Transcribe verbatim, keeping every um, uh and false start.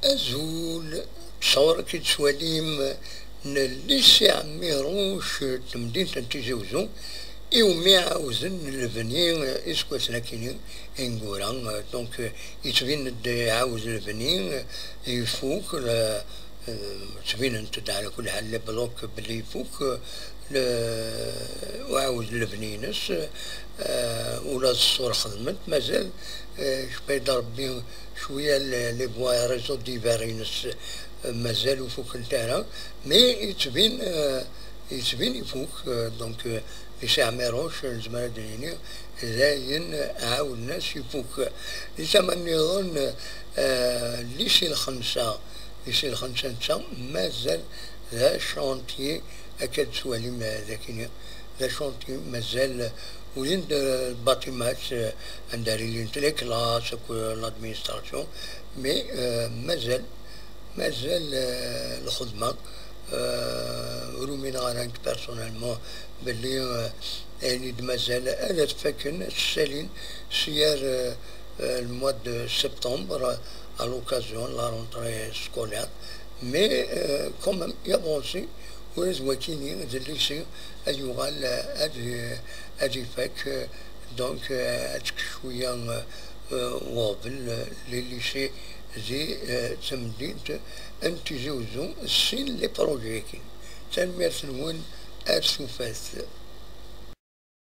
Azul, ttṣawṛ-ik-id s walim n Lisi Ɛmiruc n temdint n Tizi Uzzu, iwumi ɛawden lebni iseggasen akkin ineggura. Donc, yettbin-d iɛawed lebni, ifuk, la, yettbin-d ɛla kulli ḥal les blocs belli ifuk, le, uɛawed lebni-ines, ula d ṣṣur xedment, mazal, je paye de Rebbi cwiya les voies réseau divers-ines, mazal ur fukent ara, mais yettbin, yettbin ifuk. Donc, Lisi Ɛmiruc, nezmer ad d-nini dayen ɛawden-as ifuk. Di tama nniḍen, Lisi Lxemsa, Lisi Lxemsa netta mazal d achantier akka d-tettwalim, dakini d achantier, mazal ulin-d lbaṭimat anda ara ilint les classes akked l'administration, mais mazal, mazal lxedma. Ur umineɣ ara nekk personnellement belli ayen i d-mazal ad t-faken, ad t-ssalin si yir le mois de septembre à l'occasion de la rentrée scolaire. Mais quand même, i avansi ula d wakini d lisi ad yuɣal ad, ad ifak. Donc, ad tekk cwiya uɣbel, les lycées di temdint n Tizi Uzzu, sin les projets-agi. Tanemmirt-nwen, ar tufat.